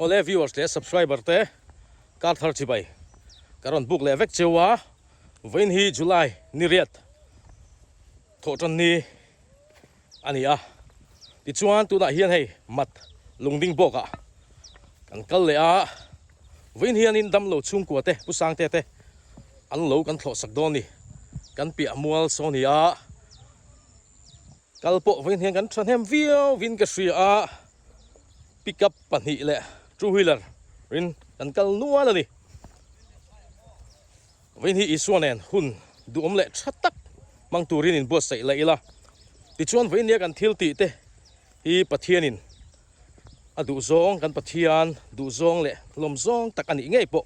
Awle viewers leh subscriber te kar thar chibai ka rawn book leh vek cheu a, vawiin hi July ni riat thawh tan ni a ni a, tichuan tunah hian hei mat lungding bawkah kan kal leh a, vawiin hianin damlo chhungkua te Pu Sangte te an lo kan thlawh sak dawn ni, kan piah mual saw ni a, kal pawh vawiin hian kan thahnem viau vin ka hria a. Pickup pahnih leh two wheeler in kan kal nual a ni. Vawiin hi Isua nen hun duhawm leh tha tak hmang turin inbuatsaih leh ila. Tichuan vawiin nia kan thil tih te hi Pathianin a duhzawng, kan Pathian duhzawng leh hlawmzawng tak a nih ngei pawh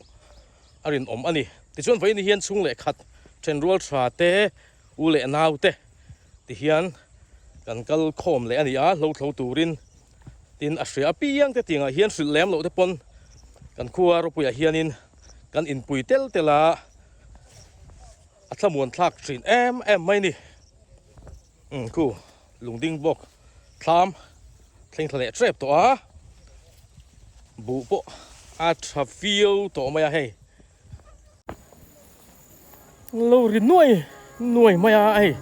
a rinawm a ni. Tichuan vawiin hian chhung leh khat thenrual tha te, u leh nau te ti hian kan kal khawm leh a ni a, hlo thlo turin tin a hria apiang te tiangah hian hrilh lem loh te pawn kan khua ropuiah hianin kan inpui tel tel a, a thlamuan thlak thin em em mai ni. Umm khu lungding bawk thlam thleng thla leh tep tawh a, buh pawh a tha viau tawh mai a hei. Lo ri nuai nuai mai a hei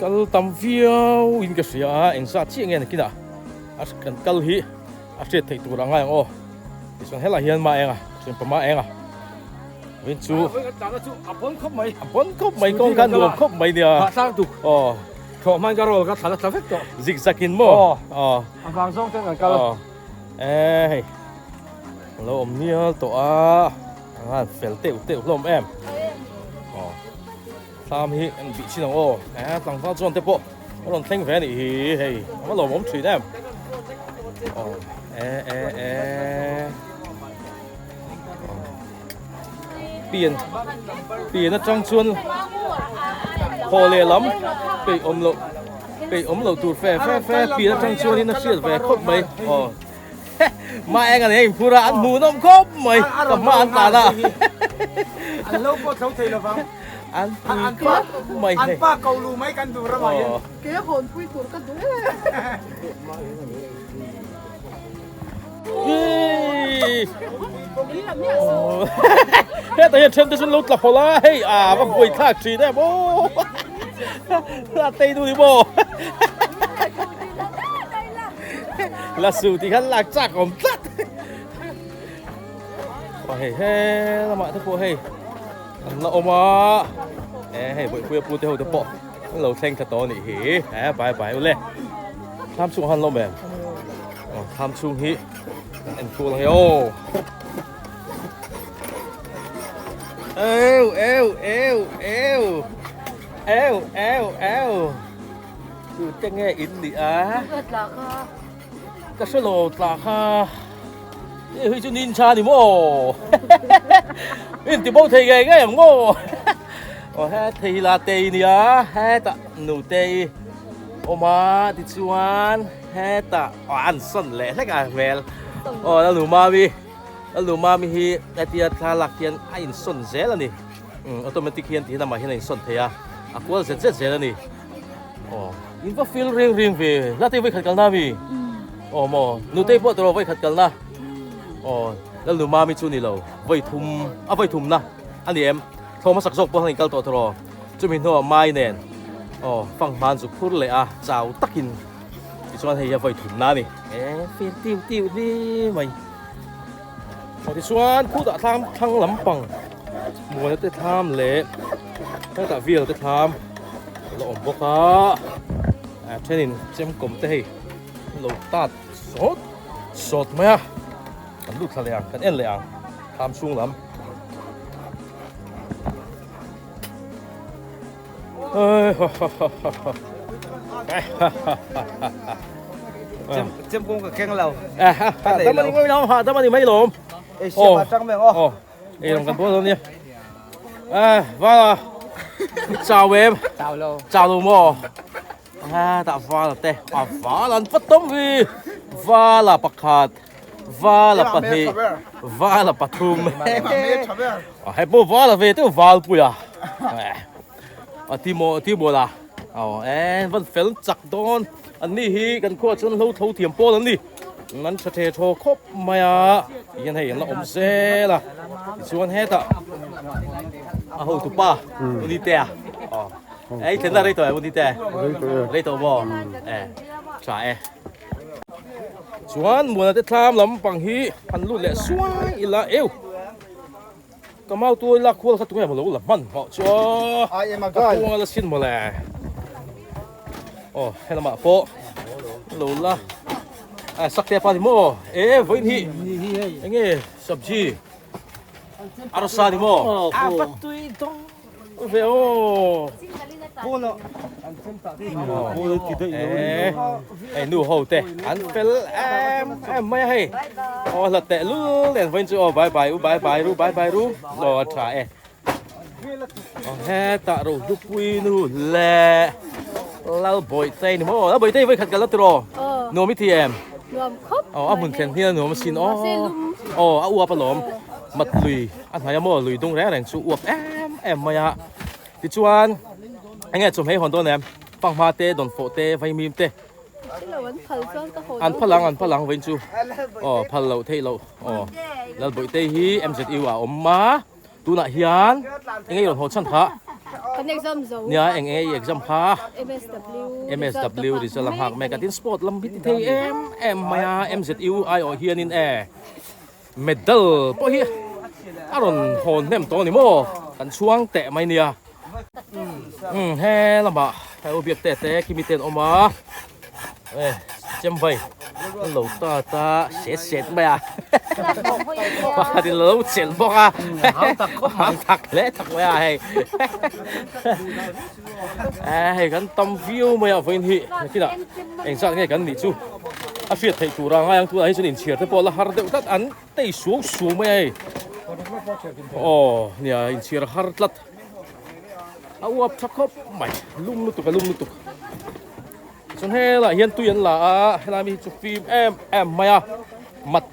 kal tam viau in ka hria a engzat chiah nge nakinah a kan kal hi a hriat theih tur a ngai ang aw tichuan helaiah hian ma eng a thianpa ma eng a vawiin chu a bawn khawp mai a bawn khawp mai kawng kha nuam khawp mai nia hahthlak duk aw thlawh hman ka roll ka thla thla vek tawh zig zag in maw aw a vang zawng ten kan kal aw e hei Lo awm mial tawh a, a ngan fel teuh teuh hlawm em. Aw, thlam hi an bih chin ang aw, eh tlangval chuan te pawh a rawn thleng ve a nih hi hei, a va lawmawm thin em. Aw, e e e. Pian pian atang chuan haw leh lam peih awm loh peih awm loh tur fe fe fe pian atang chuanin a hriat ve khawp mai. Aw. Ma eng a nei inphur a, an hmuhnawm khawp mai, ka hma an tlan a. An lo pawh tho thei lovang. An pui khawp mai hei. An pa ko lu mai kan duh ramah hian. Ke hawnpui tur ka duh em. Hetah hian then te chu an lo tla hawlh a, hei a va buai thlak thin em aw. A tei nu ni maw. La su tih khan lak chak awm tlat aw hei he lamah te pawh hei an la awm a e hei bawihpuia pu te ho te pawh an lo thleng thla tawh a nih hi e bye bye ule thlam chhungah han la awm em aw thlam chhung hi kan en kual ang e aw eu eu eu eu eu eu eu Chu te nge in nih a? Ka tla kha. Ka hre lo tla kha. Hei hi chu nin tha ni maw? In ti bo thei ngei ngei ang maw? Aw he thei la te i nia, hetah nu te i awm a tichuan hetah aw an sawn leh hlek a hmel. Aw Lalnu Mami, Lalnu Mami hi hetia thla lak hian a insawn zel a ni. Automatic hian tihian amah hian a insawn thei a, a kual zet zet zel a ni. Aw, in va feel ring ring ve, la tei vawikhat kalna mi? Aw maw, nutei pawh tawh vawikhat kalna. Aw, Lalnu Mami chu ni lo, vawithum, a vawithumna a ni em? Thlawh hmasak zawk pawh han inkal tawh tawh, chumi hnuah Mai nen, aw, fanghman chu phur leh a, chau takin tichuan hei hi a vawithumna a ni. E, feel tiu tiu hle mai. Aw tichuan khutah thlam thlang lampang muana te thlam leh hetah vel te thlam a la awm bawk a a thenin chemkawm te hei an lo tat sawt sawt mai a kan lut thla leh ang kan en leh ang thlam chhung lam Chem kawng ka keng lo. Dam ani mai lawm ha dam ani mai lawm. Ei siam a tang meng aw. Ei rong kan bawl nia. Eh vala. Chau em. Chau lo. Chau lo mo. A ta vala te. A vala an patom vi. Vala pakhat. Vala pahnih. Vala pathum. Hei pawh vala ve deuh valpui a. A ti maw ti maw la. Aw e van fel chak dawn. An ni hi kan khuaah chuan hlo tho thiam pawl an ni. An tha the thaw khawp mai a, tihian hei an la awm zel a, tichuan hetah a hotu pa Unitea aw ei thlenna rei tawh em Unite rei tawh maw e tha e chuan Muana te thlam lampang hi han lut leh suai ila eu ka mau tuai lak khual kha tunge maw lo la hman hmawh chu aw ka kuang ala sin mawle aw helamah pawh lo la a sak te pa ni maw e vawiin hi enge sabji arsa ni maw a va tui dawng ve aw hei nu ho te an fel em em mai a hei aw hlat teh lul nen vawiin chu aw bye bye u bye bye ru bye bye ru aw a tha e aw hetah rohlupui nu leh Lalbawihtei ni maw Lalbawihtei vawi khat ka la tiraw nuam i ti em nuam khawp aw a hmun thlen hian nuam asin aw aw a uap alawm mat lui a hnai a maw lui dung reng reng chu uap em em mai a tichuan enge chawhmeh hawn dawn em fanghma te dawnfawh te vaimim te an phal ang an phal ang vawiin chu aw phal loh theih loh aw Lalbawihtei hi M_Z_U ah a awm a Tunah hian eng nge i rawn haw chhan kha? Kan exam zo. Nia eng nge i exam kha? MSW. MSW result a nghak mek a tin sport lam hi ti thei em em mai a MZU aiawh hianin e medal pawh hi a rawn hawn hnem tawh a ni maw kan chhuang teh mai nia. Umm he lamah he u biak te te kimi te an awm a. E chemvai an lo ta ta set set mai a pakhat in lo chelh bawk a hau tak hle tak mai a hei e hei kan tam viau mai a vawiin hi nakinah engzat nge kan nih chu a hriat theih tur a ngai ang tunah hi chuan inchhiar te pawh la har deuh tlat an tei suau suau mai a hei aw nia inchhiar har tlat a uap tha khawp mai lum lutuk a lum lutuk. Chuan helaiah hian tui an la a, helai mi hi chu fim em em mai a, mat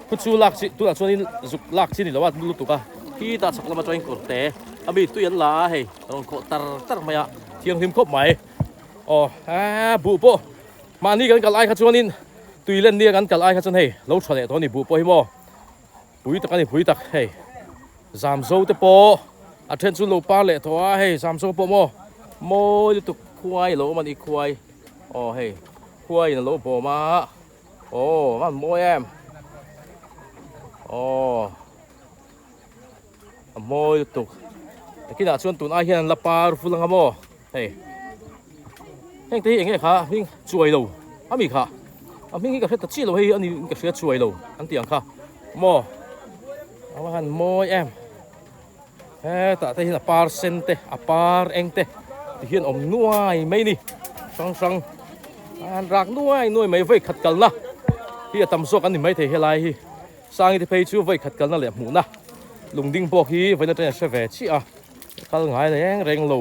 khu chu lak chi tunah chuanin zuk lak chi a ni lo a lutuk a, khitah chhak lam atangin kawr te a mi tui an la a hei a rawn khawh tar tar mai a, thianghlim khawp mai. Aw eee buh pawh mahni kan kal ai kha chuanin tui len nia kan kal ai kha chuan hei lo tha leh tawh a ni buh pawh hi maw pui tak a ni pui tak hei. Zamzo te pawh a then chu lo par leh tawh a hei Zamzo pawh maw mawi lutuk khuai alo awm a ni khuai aw hei khuai in alo bawm a aw a mawi em aw a mawi lutuk takinah chuan tun ai hian an la par vul anga maw hei heng te hi eng nge kha hming chuai lo ami kha a hming hi ka hre ta chiah lo hei ani ka hria chuai lo an tih ang kha maw. A va han mawi em hetah te hian a par sen te a par eng te ti hian awm nuai mai ni hrang hrang a han rak nuai nuai mai vawi khat kalna hi a tam zawk an ni maithei helai hi sangi te phei chu vawi khat kalna leh hmuhna lungding pawh khi vawiin atangin a hre ve chiah a kal ngai reng reng lo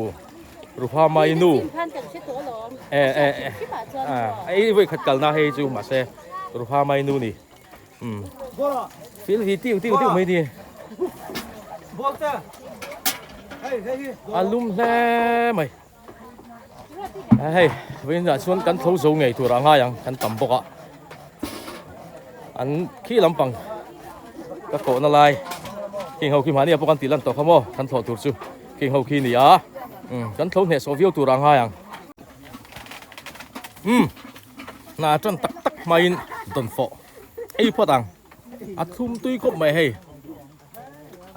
ruha mai nu e e e a vawi khat kalna hei chu mahse ruha mai nu ni. Um. Feel hi tiu tiu tiu mai ni. A lum hle mai. Hei, vawiin ah chuan kan tho zo ngei tur a ngai ang, kan tam bawk a. An khi lampang ka kawhna lai king ho khi mahni ah pawh kan tih lan tawh kha maw, kan thlawh tur chu king ho khi ni a. Um, kan tho hnehsawh viau tur a ngai ang. Um. Hna tan tak tak hmain dawnfawh ei phawt ang a thlum tui khawp mai hei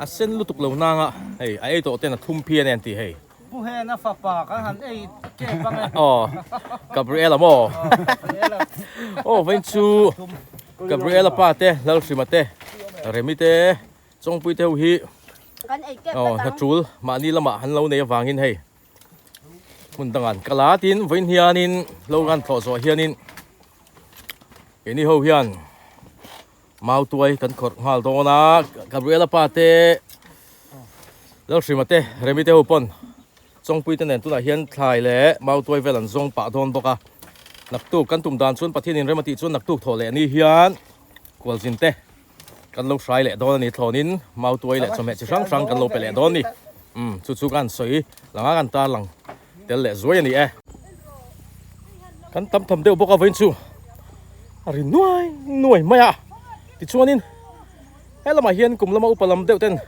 a sen lutuk lo nang a hei a ei tawh ten a thlum phian e an ti hei Pu hen a fapa kan han ei kep ang e aw Gabriela maw aw vain chu Gabriela pa te Lalhrima te Remi te Chawngpui te ho hi aw hna tul mahni lamah han lo nei avangin hei hmun dangah an kal a tin vawiin hianin lo kan thlawh zawh hianin keini ho hian mau tuai kan khawrh nghal dawn a Gabriela pa te Lalhrima te Remi te ho pawn Chawngpui te nen tunah hian thlai leh mau tuai vel an zawng pah dawn bawk a naktuk kan tum dan chuan Pathian in rem a tih chuan naktuk thawh leh ni hian kualzin te Kan lo hrai leh dawn a ni thlawnin mautuai leh chawhmeh chi hrang hrang kan lo pe leh dawn a ni. Umm chu chu kan sawi lang a kan tar lang tel leh zuai a ni e. Kan tam tham deuh bawk a vawiin chu a ri nuai nuai mai a tichuanin he lamah hian kum lama upa lam deuh ten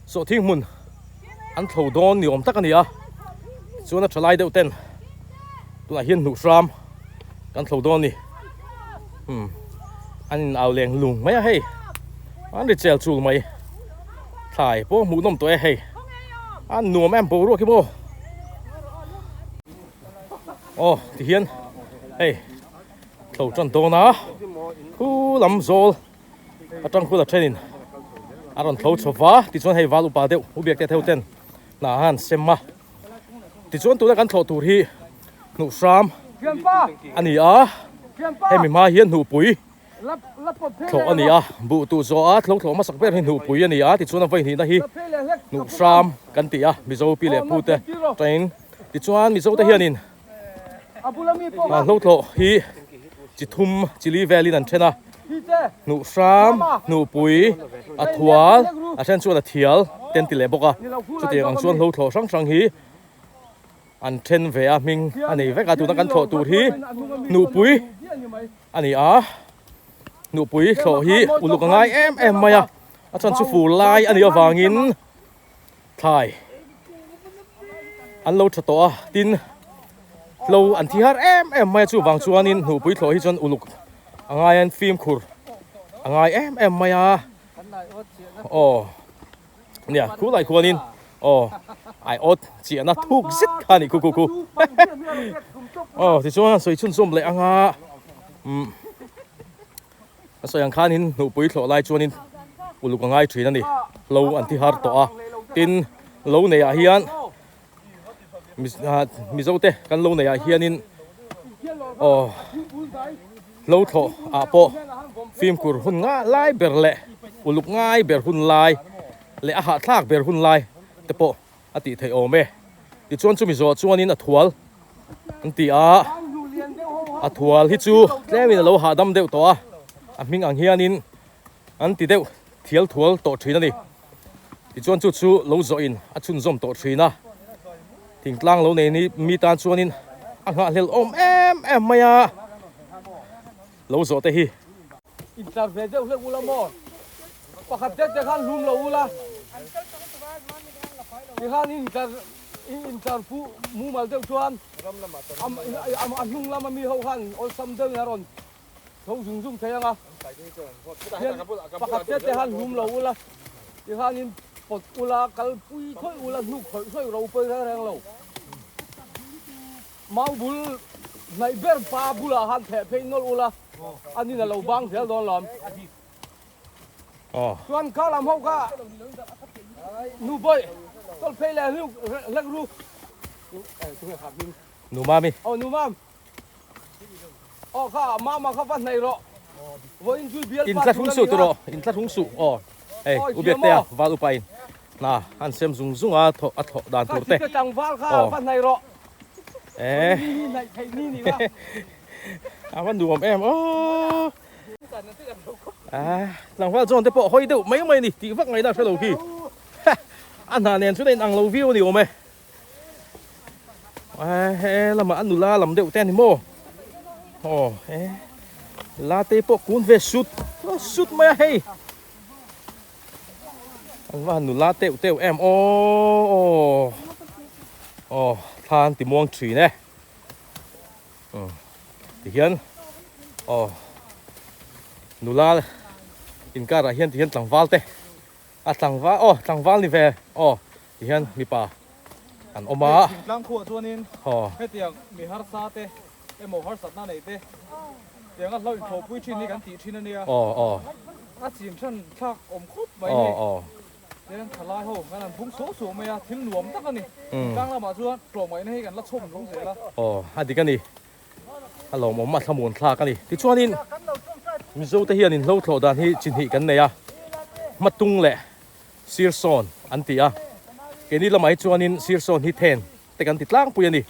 sawhthing hmun an thlo dawn ni awm tak a ni a chuan a tha lai deuh ten tunah hian hnuh hram kan thlo dawn a ni umm an in au leng lung mai a hei an ri chel chul mai thlai pawh hmuh nawm tawh e hei a nuam em boruak hi maw aw tihian hei thlo tan dawn a khu lam zawl atang khula thenin a rawn tho chho va tichuan hei val upa deuh u biak te theu ten hna a han sem a tichuan tuna kan thlawh tur hi hnuh hram a ni a hemi hma hian hnuhpui thlawh a ni a buh tuh zawh a thlo thlawh hmasak ber hi hnuhpui a ni a tichuan a vawi hnihna hi hnuh hram kan ti a mizo pi leh pu te tangin tichuan mizo te hianin Ah hlothlawh hi chi thum chi li velin an then a hnuh hram hnuhpui a thual a then chuan a thial te an ti leh bawk a chutiang ang chuan hlothlawh hrang hrang hi an then ve a hming a nei vek a tuna kan thlawh tur hi hnuhpui a ni a hnuhpui thlawh hi uluk a ngai em em mai a a chhan chu fur lai a nih avangin. Thlai an lo tha tawh a, tin hlo an thi har em em mai a chuvang chuanin hnuhpui thlawh hi chuan uluk a ngai a fimkhur a ngai em em mai a aw nia khulai khuanin aw aiawt chiahna thuk zet kha a ni khu khu khu aw tichuan a sawi chhunzawm leh anga umm. A sawi ang khanin hnuhpui thlawh lai chuanin uluk a ngai thin a ni. Hlo an ti har tawh a, tin lo neiah hian Mizo te kan lo neiah hianin aw hlo thlawh ah pawh fimkhur hun nga lai ber leh uluk ngai ber hun lai leh a hahthlak ber hun lai te pawh a tih theih awm e. Tichuan chumi zawh chuanin a thual an ti a, a thual hi chu tlemin a lo hahdam deuh tawh a, a hming ang hianin an ti deuh thial thual tawh thin a ni. Tichuan chu chu lo zawhin a chhunzawm tawh thin a, thingtlang lo nei ni mi tan chuanin a nghahhlelh awm em em mai a, lo zawh te hi. Intlar ve deuh hlek ula maw? Pakhat te te khan hlum lo ula. Tikhan intlar intlar pu mumal deuh chuan a hnung lama mi ho khan awlsam deuhin a rawn tho zung zung thei ang a. Pakhat te te khan hlum lo ula. Tikhan in pawt ula, kal pui thawih ula, hnuk thawih thawih ro pawi reng reng lo. Mau bul hnaih ber pa bulah khan theh phei nawlh ula, a nin a lo bang zel dawn lawm. Chuan kha lam ho kha nu bawih tawlh phei leh hluk hlek ru. Nu mami. Aw nu mam. Aw kha mama kha va hnaih rawh. Vawiin chu bialpa In tla hrung suh tiraw, in tla hrung suh aw. Hei u biak te a val upa in hna an sem zung zung a thawh a thawh dan tur te. Aw. Eh. A va nuam em aw. Ah, tlangval chuan te pawh hawi deuh mai mai ni tih vak ngaihna hre lo khi. A hna nen chuan a inang lo viau a ni awm e. Eh, he lamah a nula lam deuh te a ni maw? Aw, eh. La te pawh kun ve sut sut mai a hei. An va han nula teuh teuh em aw aw thla an ti muang thin e tihian aw nula inkarah hian tihian tlangval te a tlangval aw tlangval ni ve aw tihian mipa an awm a thingtlang khuah chuanin hetiang mi harsa te emaw harsatna nei te tianga hlo inthawhpui thin hi kan tih thin a nia. Aw aw. A chin than thlak awm khawp mai hei. Aw aw. Tian thalai ho kan han bung suau suau mai a, thil nuam tak a ni. Tlang lamah chuan tlawmngaihna hi kan la chhawm lung zel a. Aw a dik a ni. A lawmawm a thlamuan thlak a ni. Tichuanin Mizo te hianin hlo thlawh dan hi chi hnih kan nei a, hmatung leh sirsawn an ti a. Keini lamah hi chuanin sirsawn hi then te kan ti tlangpui a ni.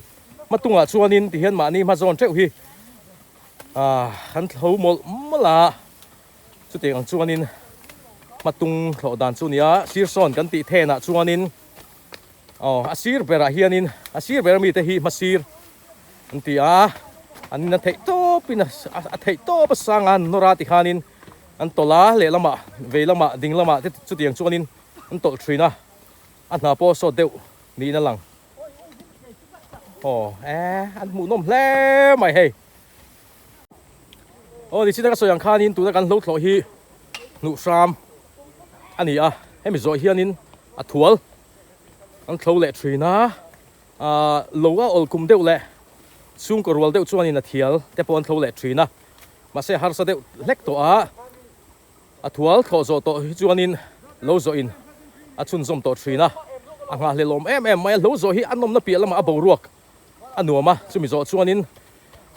Hmatungah chuanin tihian mahni hma zawn teuh hi ah kan thlo mawlh mawlh a, chutiang ang chuanin hmatung thlawh dan chu a ni a, sir sawn kan tih thenah chuanin aw a sir berah hianin a sir ber ami te hi hma sir an ti a, an in a theih tawp. tawpin a theih tawp a sang a, an nawr a tikhanin an tawlh a, lehlamah vei lamah ding lamah te chutiang chuanin an tawlh thin a, a hna pawh sawt deuh niin a lang. Aw e an hmuhnawm hle mai hei. Aw nichina ka sawi ang khanin tuna kan hlo thlawh hi hnuh hram a ni a, hemi zawh hianin a thual an thlo leh thin a. Ahh lo a awl kum deuh leh chhungkaw rual deuh chuanin a thial te pawh an thlo leh thin a, mahse harsa deuh hlek tawh a, a thual thlawh zawh tawh hi chuanin lo zawhin a chhunzawm tawh thin a, a nghahhlelawm em em mai a, lo zawh hi a nawmna piah lamah a boruak a nuam a, chumi zawh chuanin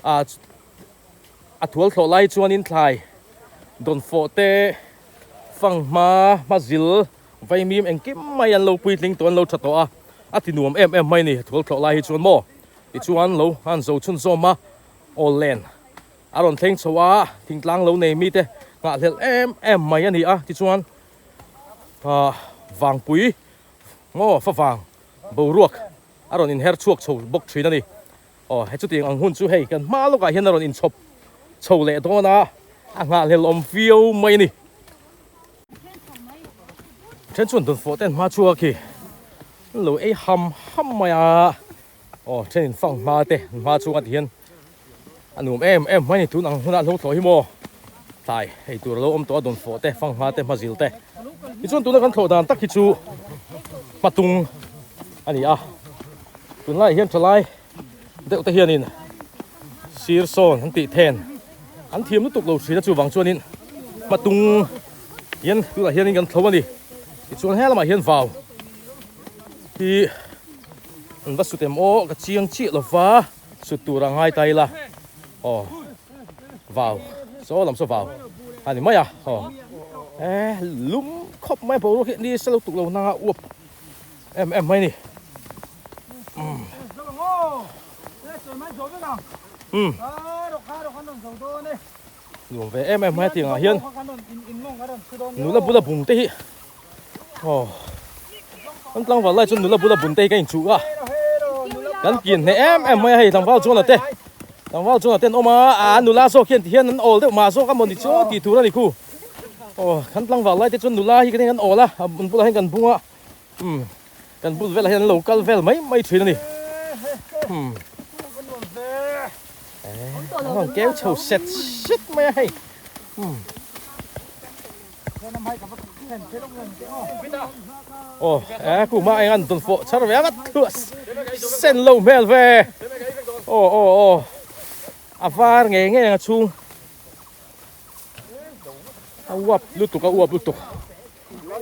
ahh a thual thlawh lai chuanin thlai dawnfawh te fanghma hmazil Vaimim engkim mai an lo puitling tawh an lo tha tawh a, a ti nuam em em mai a ni. Thual thlawh lai hi chuan maw tichuan lo han zo chhunzawm a, awl len a rawn thleng chho a, thingtlang lo nei mite nghahhlelh em em mai a ni a, tichuan ah vangpui maw favang boruak a rawn inher chhuak chho bawk thin a ni. Aw he chutiang ang hun chu hei kan hma lawkah hian a rawn inchhawp chho leh dawn a, a nghahhlelh awm viau mai a ni. Then chuan dawnfawh te an hma chhuak khi an lo ei ham ham mai a, aw then in fang hma te an hma chhuak a ti hian a nuam em em mai a ni tun ang hunah hlo thlawh hi maw tlai ei tur a lo awm tawh a dawnfawh te fang hma te hmazil te tichuan tuna kan thlawh dan tak hi chu hmatung a ni a tunlaiah hian thalai deuh te hianin sir sawn an tih then an thiam lutuk lo thin a chuvang chuanin hmatung hian tunah hianin kan thlo a ni tichuan he lamah hian vau hi an va sut em aw ka chiang chiah lova sut tur a ngai ta ila aw vau saw lam saw vau a ni mai a aw e lum khawp mai boruak hi ni sa lutuk lo nanga uap em em mai ni umm nuam ve em em mai a tiangah hian nula bula bung te hi aw kan tlangval lai chuan nula bula bun te hi ka inchuh a kan kin hneh em em mai a hei tlangval chuan a te tlangval chuan a te an awm a a nula zawk hian ti hian an awl deuh mah zawk a mawni chu tih tur a ni khu aw kan tlangval lai te chuan nula hi kan awl a an bulah hian kan bung a. Umm kan bul velah hian an lo kal vel mai mai thin a ni umm an rawn keu chho set set mai a hei umm aw e kuma eng an dawn fawh char ve a va thluah sen lo hmel ve aw aw aw a var ngei ngei ang a chhung a uap lutuk a uap lutuk.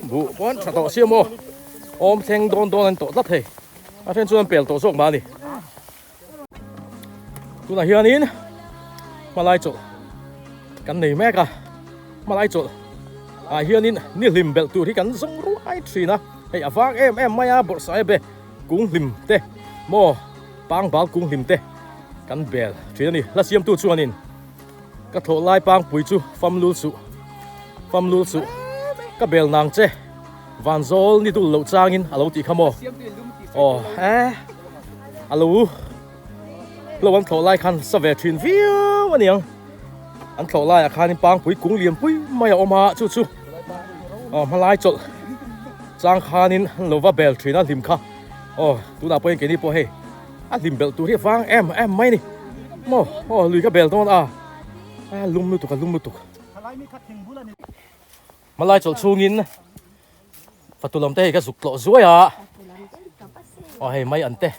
Buh pawn tha tawh sia maw? Awm thleng dawn dawn an tawh tlat thei. A then chuan pel tawh zawk mah a ni. Tunah hianin hmalai chawlh kan nei mek a. Hmalai chawlh ah hianin ni hlim belh tur hi kan zawng ruai thin a. Hei a vang em em mai a bawrhsai be kung hlim te maw pangbal kung hlim te kan bel thin a ni. Hla siamtu chuanin. Ka thlawh lai pangpui chu fam lul suh, fam lul suh. Ka bel nang che, van zawl ni dul loh changin a lo tih kha maw? Aw e, a lo lo an thlawh lai khan sa ve thin viau a niang. An thlawh laiah khanin pangpui kung lian pui mai a awm a, chu chu aw hmalai chawlh chang khanin an lo va bel thin a hlim kha. Aw tunah pawhin keini pawh hei. A hlim belh tur hi a vang em em mai a ni. Maw aw lui ka bel dawn a, a lum lutuk a lum lutuk. Hmalai chawlh chhungin fatu lam te hei ka zuk tlawh zuai a, aw hei mai an te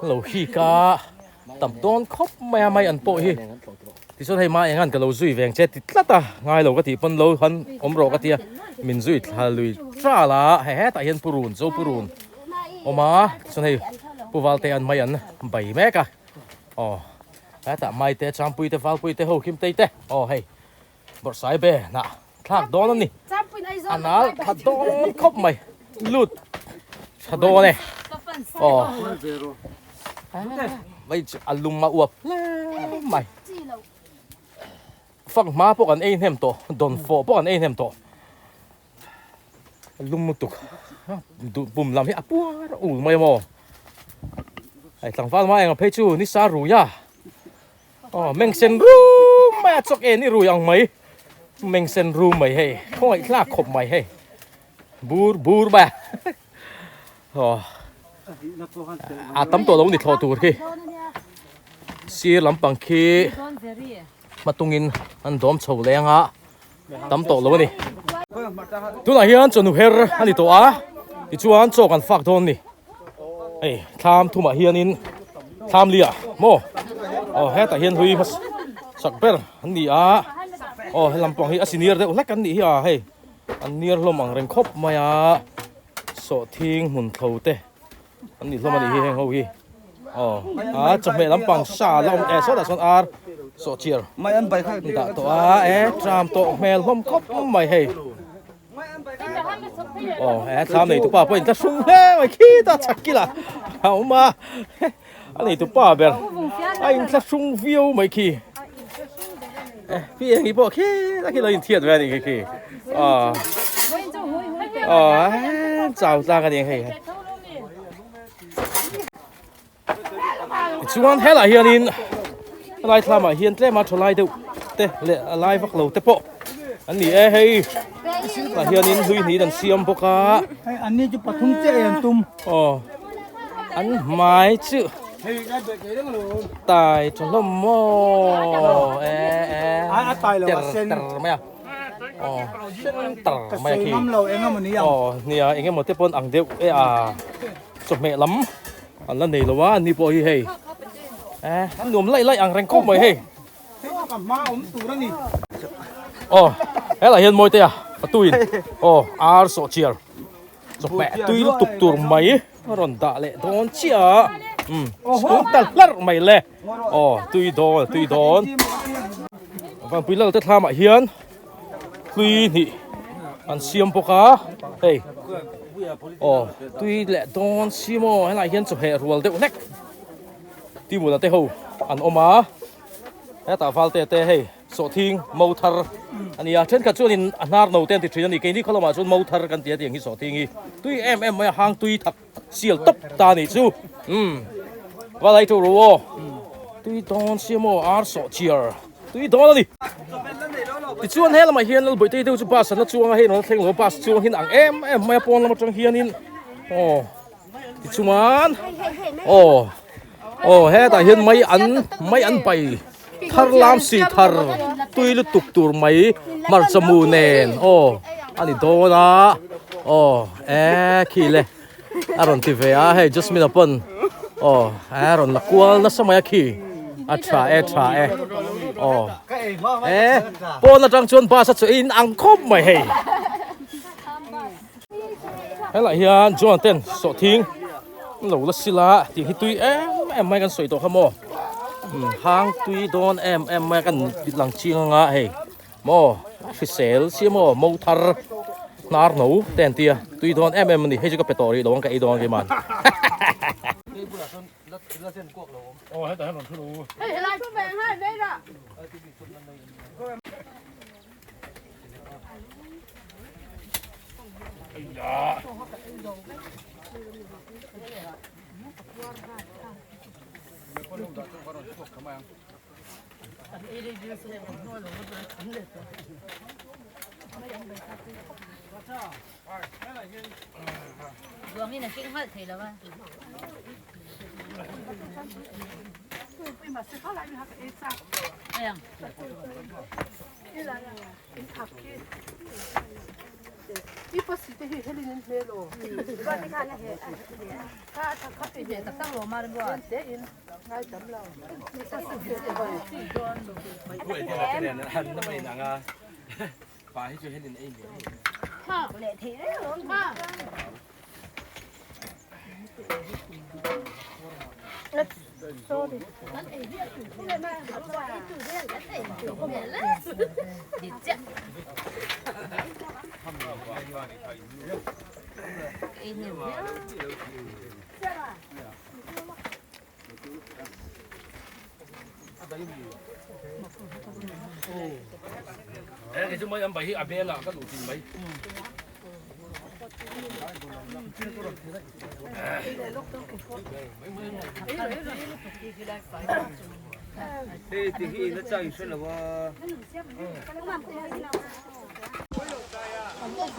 lo hik a, tam dawn khawp mai a mai an pawh hi. Tichuan hei ma engan ka lo zui veng che ti tlat a, ngai lo ka tih pawn lo han awm rawh ka tia, min zui thla lui tral a, hei hetah hian purun zo purun awm a, tichuan hei Pu Valte an mai an bai mek a, aw hetah Maite Changpuite Valpuite ho Kimtei te aw hei Bawrhsai be hnah thlak dawn a ni, a nal tha dawn khawp mai lut tha dawn e aw mai chu a lum a uap hle mai fak hma pawh kan ei hnem tawh dawn fawh pawh kan ei hnem tawh a lum lutuk pum lam hi a puar ul mai a maw hei tlangval mai ang phei chu ni sa rui a. Aw meng sen rum mai a chawk en i rui ang mai meng sen rum mai hei khawngaih hlak khawp mai hei bur bur mai a aw a tam tawh lo ni thlawh tur khi sir lampang khi hmatungin an dawm chho leng a tam tawh lo a ni tunah hian chawhnu her a ni tawh a tichuan chaw kan fak dawn ni hei thlam thumah hianin thlam liah maw aw hetah hian hlui hmasa sak ber an ni a aw he lampang hi a senior deuh hlek an nih hi a hei an niar hlawm ang reng khawp mai a sawhthing hmun thlo te. An nih hlawm a nih hi heng ho hi. Aw a chawhmeh lampang sa la awm e sawtah sawn ar sawhchiar dah tawh a e tram tawh hmel hlawm khawp mai hei. Aw e thlam nei tupa pawhin ka hrung hle mai khita chak kila a awm a a nei tupa ber a inthlahrung viau mai khi. E pi eng hi pawh khita khi lo inthiat ve a nih khi khi. Aw aw chau tlang a ni hei. Tichuan helaiah hianin helai thlamah hian tlema tha lai deuh te leh a lai vak lo te pawh an ni e hei tah hianin hlui hnih an siam bawk a hei an ni chu pathum chiah an tum aw an hmai chu tai tha hlawm maw e e a tai lo a sen ter mai a aw sen tar mai a khi ka sawi ngam lo eng emaw ni ang aw nia eng emaw te pawn ang deuh e a chawhmeh lam an la nei lo a ani pawh hi hei eh an nuam laih laih ang reng khawp mai hei aw helaiah hian mawi te a patuin aw ar sawh chiar chawhmeh tui lutuk tur mai a rawn dah leh dawn chiah a umm chhung ta hlarh mai le aw tui dawn tui dawn vanpui lal te thlamah hian. Tui hnih an siam bawk a hei aw tui leh dawn si maw helaiah hian chawhmeh rual deuh hlek tibula te ho an awm a hetah valte te hei sawhthing mo thar a ni a thenkhat chuanin a hnar no te an ti thin a ni keini khaw lamah chuan mo thar kan ti a tiang hi sawhthing hi tui em em mai a hang tui thak sial tawp ta a nih chu umm valai chu ru aw tui dawn si maw ar sawh chiar. Tui dawn a ni. Tichuan he lamah hian Lalbawihtei deuh chu bus an la chuang a, hei an la thleng lo a, bus chuang hian ang em em mai a pawn lam atang hianin aw tichuan aw aw hetah hian mai an mai an pai thar lam si thar tui lutuk tur mai hmarcha mu nen aw a ni dawn a aw e khi le a rawn ti ve a hei Jasmine a pawn aw a rawn la kual nasa mai a khi a tha e tha e aw e pawn atang chuan bus a chawh in ang khawp mai hei helaiah hian John ten sawhthing an lo la sil a tih hi tui em em mai kan sawi tawh kha maw hang tui dawn em em mai kan lang chiang anga hei. Maw hrisel sia maw mo thar hnar no te an tia tui dawn em em a ni hei chu ka pe tawh rih lo ang ka ei dawn keimah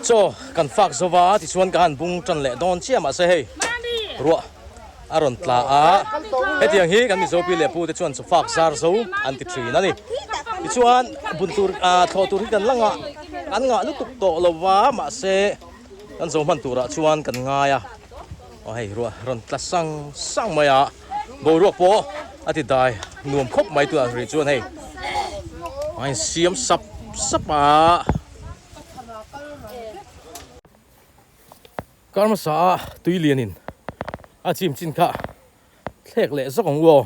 Chaw kan fak zo va tichuan ka han bung tan leh dawn chiah mahse hei ruah a rawn tla a hetiang hi kan Mizo pi leh pu te chuan chaw fak zar zo an ti thin a ni tichuan bun tur ah thlawh tur hi kan la ngah kan ngah lutuk tawh lo va mahse kan zo hman turah chuan kan ngai a aw hei ruah rawn tla sang sang mai a boruak pawh a ti dai nuam khawp mai tunah rih chuan hei a insiam sap sap a. Kar hmasa a tui lianin a chim chin kha thlek leh zawk ang u aw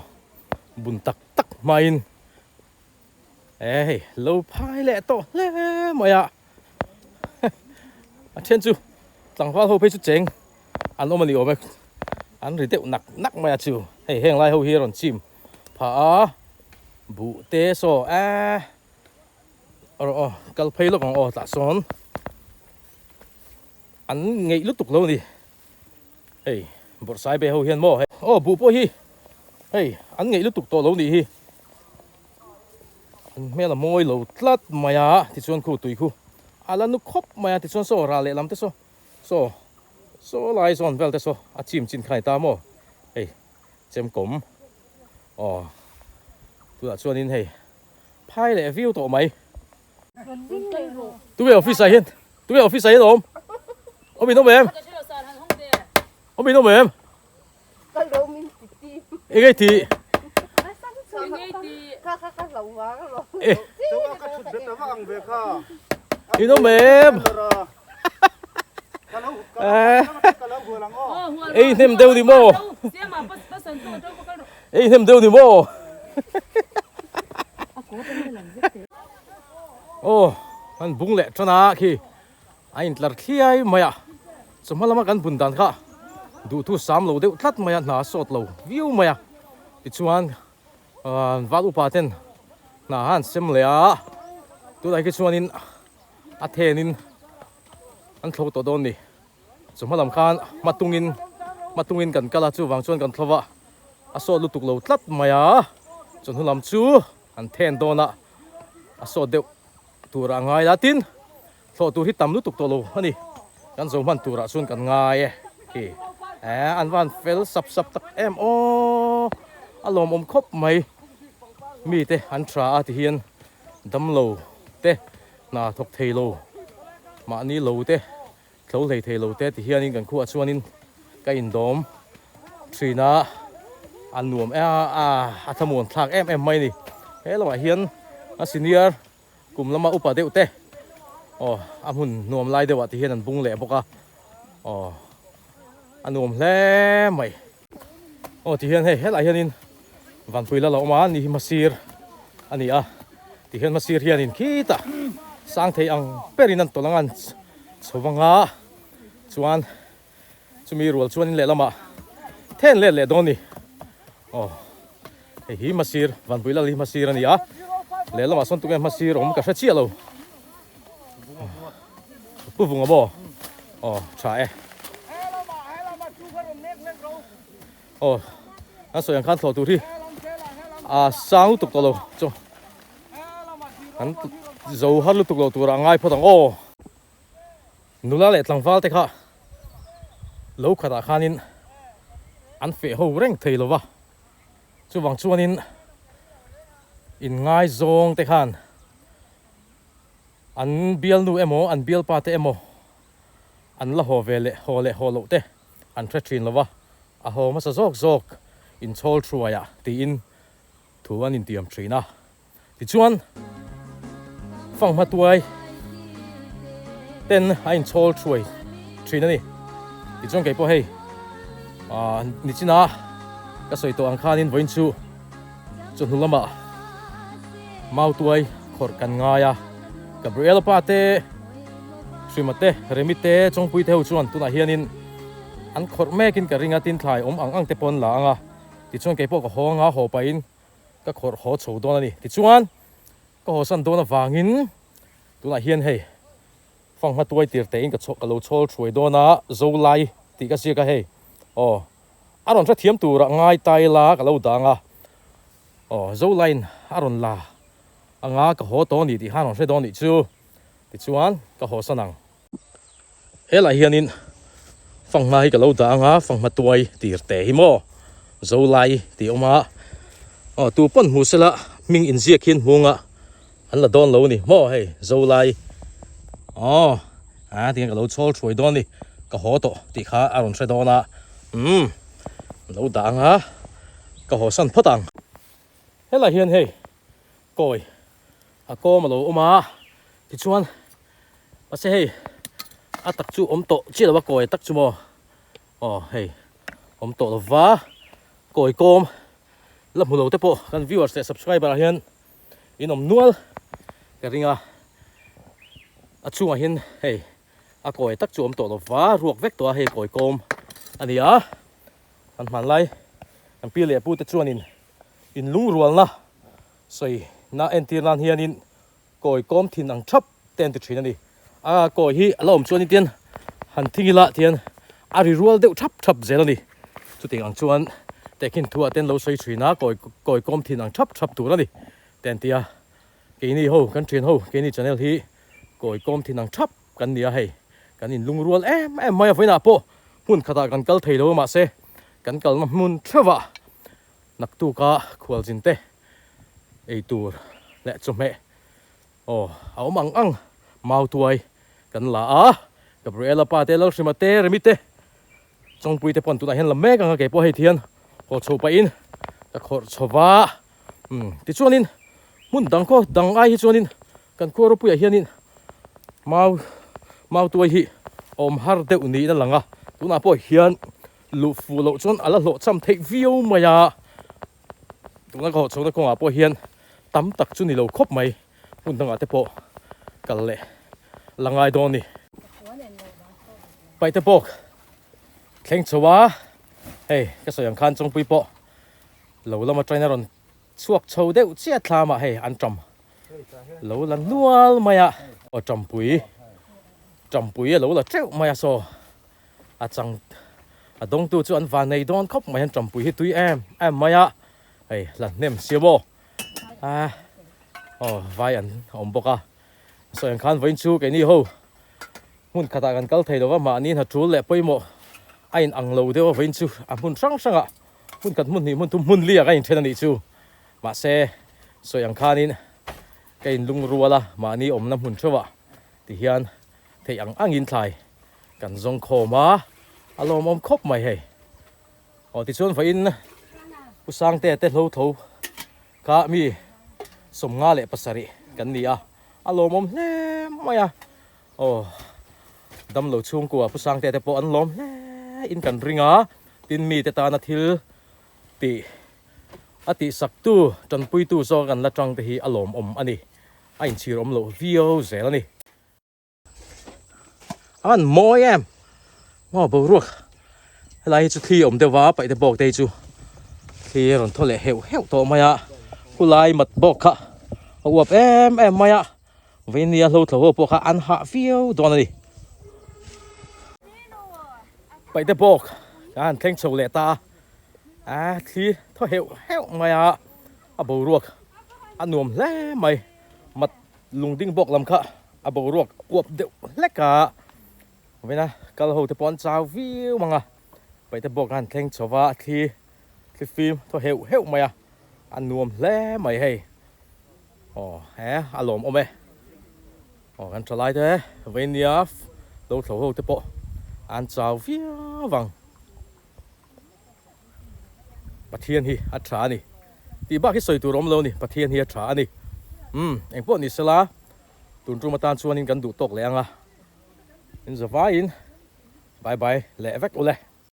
bun tak tak hmain e hei lo phai leh tawh hle mai a a then chu tlangval ho phei chu cheng an awm a ni awm e an ri deuh nak nak mai a chu hei heng lai ho hi a rawn chim phah a buh te saw eh Aw aw kal phei lawk ang aw tah sawn an ngeih lutuk lo a ni hei bawrhsai be ho hian maw hei aw buh pawh hi hei an ngeih lutuk tawh lo nih hi an hmel a mawi lo tlat mai a tichuan khu tui khu a la nu khawp mai a tichuan saw ral lehlam te saw saw saw lai zawn vel te saw a chim chin kha a ni ta maw hei chemkawm aw tunah chuanin hei. Phai leh viu tawh mai. Tunge office ah hian tunge office ah hian awm? Awm in awm em? Awm in awm em? Eng ei ti? In awm em? Ei hnem deuh ni maw? Ei hnem deuh ni maw? Aw, an bung leh tan a khi a intlar thliai mai a, chawhma lama kan bun dan kha duhthu sam lo deuh tlat mai a, hna a sawt lo viau mai a, tichuan val upa ten hna a han sem leh a, tunah hi chuanin a thenin an thlo tawh dawn ni. Chu hma lam khan hma tungin hma tungin kan kal a chuvang chuan kan thlova a sawt lutuk lo tlat mai a chu hnu lam chu an then dawn a a sawt deuh tur a ngai la tin thlawh tur hi tam lutuk tawh lo a ni kan zo hman turah chuan kan ngai e khi eh an van fel sap sap tak em aw a lawmawm khawp mai mite an tha a ti hian damlo te hna thawk thei lo mahni lo te Tlo hlei thei lo te ti hianin kan khuah chuanin ka indawm thin a, a nuam a a thlamuan thlak em em mai a ni. He lamah hian a senior kum lama upa deuh te aw a hmun nuam lai deuhah ti hian an bung leh bawk a aw a nuam hle mai. Aw ti hian hei helaiah hianin Vanpui lal a awm a ni hi hmasir a ni a ti hian hmasir hianin khitah sang thei ang berin an tawlh ang a an chho vang a chuan chumi rual chuanin lehlamah then let leh dawn a ni aw hei hi hmasir Vanpui lal hi hmasir a ni a lehlamah sawn tunge hmasir awm ka hre chiah lo. Pu vunga maw? Aw tha e. Aw an sawi ang khan thlawh tur hi a sang lutuk tawh lo chu an zo har lutuk lo tur a ngai phawt ang aw. Nula leh tlangval te kha lo khatah khanin an feh ho reng thei lo va chuvang chuanin inngaizawng te khan. An bialnu emaw an bialpa te emaw an la haw ve leh haw leh haw loh te an hre thin lo va, a haw hmasa zawk zawk inchhawl thuaiah tiin thu an intiam thin a. Tichuan, fanghma tuai ten a inchhawl thuai thin a ni. Tichuan kei pawh hei nichina ka sawi tawh ang khanin vawiin chu Chawhnu lamah Mautuai khawrh kan ngai a, Gabriela pa te, Hrima te, Remi te, Chawngpui te ho chuan tunah hianin an khawrh mekin ka ring a, tin thlai awm ang ang te pawh an la ang a, tichuan keipawh ka haw ang a, haw pahin ka khawrh haw chho dawn a ni. Tichuan ka hawsan dawn avangin tunah hian hei fanghma tuai tir tein ka ka lo chhawl thuai dawn a, Zolai tih ka ziak a hei aw. A rawn hrethiam turah ngai ta ila ka lo dang a. Aw zo line a rawn la anga ka haw tawh a ni tih khan rawn hre dawn nih chu tichuan ka haw san ang. Helai hianin fanghma hi ka lo dah anga fanghma tuai tir te hi maw zo lai tih a awm a aw tu pawn hmu sela hming inziak hian hmunga an la dawn lo a ni maw hei zo lai aw a tihian ka lo chhawl thuai dawn a ni ka haw tawh tih kha a rawn hre dawn a umm lo dah anga ka haw san phawt ang helai hian hei kawi a kawm a lo awm a tichuan mahse hei a tak chu awm tawh chiah lo a kawi tak chu maw aw hei awm tawh lo va kawi kawm la hmu lo te pawh kan viewers leh subscriber ah hian in awm nual ka ring a a chungah hian hei a kawi tak chu awm tawh lo va ruak vek tawh a hei kawi kawm a ni a kan hmanlai kan pi leh pu te chuanin in lungrualna sawi na entir nan hianin kawi kawm thin ang thap te an ti thin a ni. A kawi hi a la awm chuan tian han thing ila tian a ri rual deuh thap thap zel a ni. Chutiang ang chuan tehkhin thu ah te an lo sawi thin a, kawi kawi kawm thin ang thap thap tur a ni te an ti a. Keini ho kan thian ho keini channel hi kawi kawm thin ang thap kan ni a hei. Kan inlung rual em em mai a vawiinah pawh hmun khatah kan kal thei lo a mahse kan kalna hmun theuhah naktuka khualzin te eitur leh chawhmeh aw a awm ang ang mau tuai kan la a Gabriela pa te Lalhrima te Remi te Chawngpui te pawn tunah hian la mek ang a keipawh hei thian haw chho pahin ka khawrh chho va umm tichuanin hmun dang khaw dang ai hi chuanin kan khua ropuiah hianin mau mau tuai hi a awm har deuh niin a lang a tunah pawh hian luh fuh loh chuan a la hlawh cham theih viau mai a. Tuna ka haw chhohna kawngah pawh hian tam tak chu ni lo khawp mai hmun dangah te pawh kal leh la ngai dawn a ni. Paihte pawk thleng chho a, hei ka sawi ang khan Chawngpui pawh lo lam atangin a rawn chhuak chho deuh chiah thlamah hei an ṭam lo la nual mai a, aw ṭampui ṭampui a lo la teuh mai a saw. A chang a dawngtu chu an van nei dawn khawp mai an tampui hi tui em em mai a hei la hnem sia maw a aw vai an awm bawk a sawi ang khan vawiin chu keini ho hmun khatah kan kal thei lo va mahni hna tul leh pawimawh a in ang lo deuh a vawiin chu a hmun hrang hrangah hmun khat hmun hnih hmun thum hmun li ah ka inthen a nih chu mahse sawi ang khanin ka inlung rual a mahni awmna hmun theuhah tihian theih ang angin thlai Kan zawng khawm a, a lawmawm khawp mai hei. Aw tichuan vawiin Pu Sangtea te hlo tho kha mi 57 kan ni a, a lawmawm hle mai a. Aw damlo chhungkua Pu Sangtea te pawh an lawm hle in kan ring a, tin mite tana thil tih a tihsaktu tanpuitu zawk an la tang te hi a lawmawm a ni, a inchhir awm loh viau zel a ni. An mawi em maw boruak helai hi chu thli awm deuh va paihte bawk te hi chu thli a rawn thaw leh heuh heuh tawh mai a khulai mat bawk kha a uap em em mai a veinia hlo thlo ho pawh kha an hah viau dawn a ni paihte bawk a han thleng chho leh ta a a thli thaw heuh heuh mai a a boruak a nuam hle mai mat lungding bawk lam kha a boruak uap deuh hlek a vawiina kal ho te pawh an chau viau ang a paihte bawk a han thleng chho va a thli thli fim thaw heuh heuh mai a a nuam hle mai hei aw he a lawmawm e aw kan tha lai te vawinia lo thlo ho te pawh an chau viau ang. Pathian hi a tha a ni tih bak hi sawi tur awm lo a ni, Pathian hi a tha a ni. Umm, engpawh ni sela, tun tum atan chuanin kan duh tawk leh ang a, in zavaiin bye bye leh vek ule.